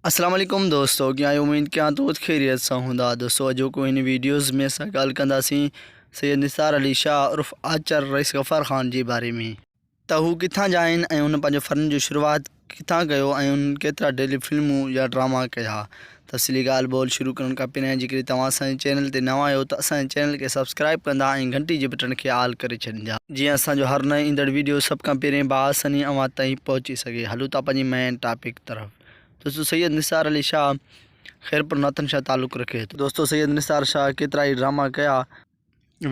اسلام عليڪم دوستو ڪيئن آهيو اميد ڪيان ٿو خيريت سان هوندا دوستو اڄوڪو هن ويڊيوز ۾ اسان ڳالهه ڪنداسين سيد نثار علي شاهه عرف آچر رئيس غفار خان جي باري ۾ ته هو ڪٿان جا آهن ۽ هن پنهنجو فن جو شروعات ڪٿان ڪيو ۽ هن ڪيترا ٽيلي فلمون يا ڊراما ڪيا تفصيلي ڳالهه ٻولهه شروع ڪرڻ کان پهريان جيڪڏهن توهان اسان جي چينل تي نوان آهيو ته اسان جي چينل کي سبسڪرائب ڪندا ۽ گهنٽي جي بٽڻ کي آل ڪري ڇڏيندا جيئن اسان جو هر نئين ايندڙ ويڊيو سڀ کان پهرين باآساني اوهان تائين پهچي سگهي هلون ٿا پنهنجي مين ٽاپڪ طرف دوستو سيد نثار علي شاهه خيرپور ناٿن شاهه تعلق رکي ٿو. دوستو سيد نثار شاهه ڪيترائي ڊراما ڪيا.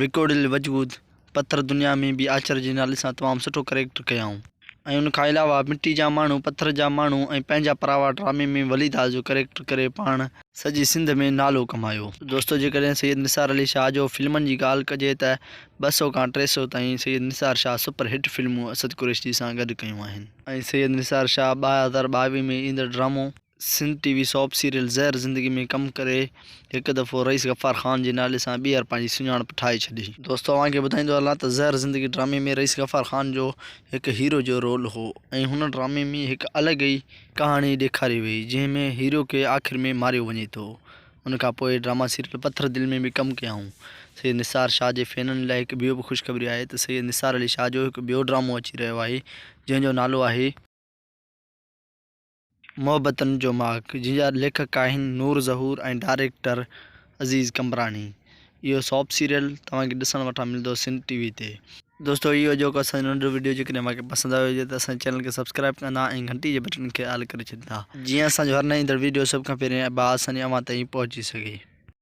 وڪوڙيل وجود، پٿر دنيا ۾ به آچر جي نالي سان تمام سٺو ڪريڪٽر ڪيائون. ۽ ان کان علاوه مٽي جا ماڻهو، پٿر جا ماڻهو ۽ پنهنجا پراوا ڊرامي ۾ ولي داس جو ڪريڪٽر ڪري پاڻ سڄي سنڌ ۾ نالو ڪمايو. دوستو جيڪڏهن سيد نثار علي شاهه جو فلمن جي ڳالهه ڪجي ته 200 کان 300 تائين سيد نثار شاهه سپر هٽ فلمون اسد قريشي سان گڏ ڪيون آهن. ۽ سيد نثار شاهه 2022 ۾ ايندڙ ڊرامو سنڌ ٽي وي سوپ سيريل زهر زندگي ۾ ڪم ڪري هڪ دفعو رئيس غفار خان جي نالي سان ٻيهر پنهنجي سڃاڻپ ٺاهي ڇڏي. دوستو اوهان کي ٻڌائيندو هلان ته زهر زندگي ڊرامي ۾ رئيس غفار خان جو هڪ هيرو جو رول هو ۽ هن ڊرامي ۾ هڪ الڳ ئي ڪهاڻي ڏيکاري وئي جنهن ۾ هيرو کي آخر ۾ ماريو وڃي ٿو ان کان پوء ڊراما سيريل پٿر دل ۾ به ڪم ڪيائون. سيد نثار شاهه جي فينن لاء هڪ ٻيو به خوشخبري آهي ته سيد نثار علي شاهه جو هڪ ٻيو ڊرامو اچي رهيو آهي جنهن جو نالو آهي. محبتن جو ماڳ جنهن جا ليکڪ آهن نور ظهور ۽ ڊائريڪٽر عزيز قمبراڻي. اهو سوپ سيريل توهان کي ڏسڻ وٽان ملندو سنڌ ٽي وي تي. دوستو اهو اڄوڪو اسان جو ننڍڙو وڊيو جيڪڏهن اوهان کي پسند آيو هجي ته اسان جي چينل کي سبسڪرائب ڪندا ۽ گهنٽي جي بٽڻ کي آل ڪري ڇڏيندا جيئن اسان جو هر نئين ايندڙ وڊيو سڀ کان پهرين باآساني اوهان تائين پهچي سگهي.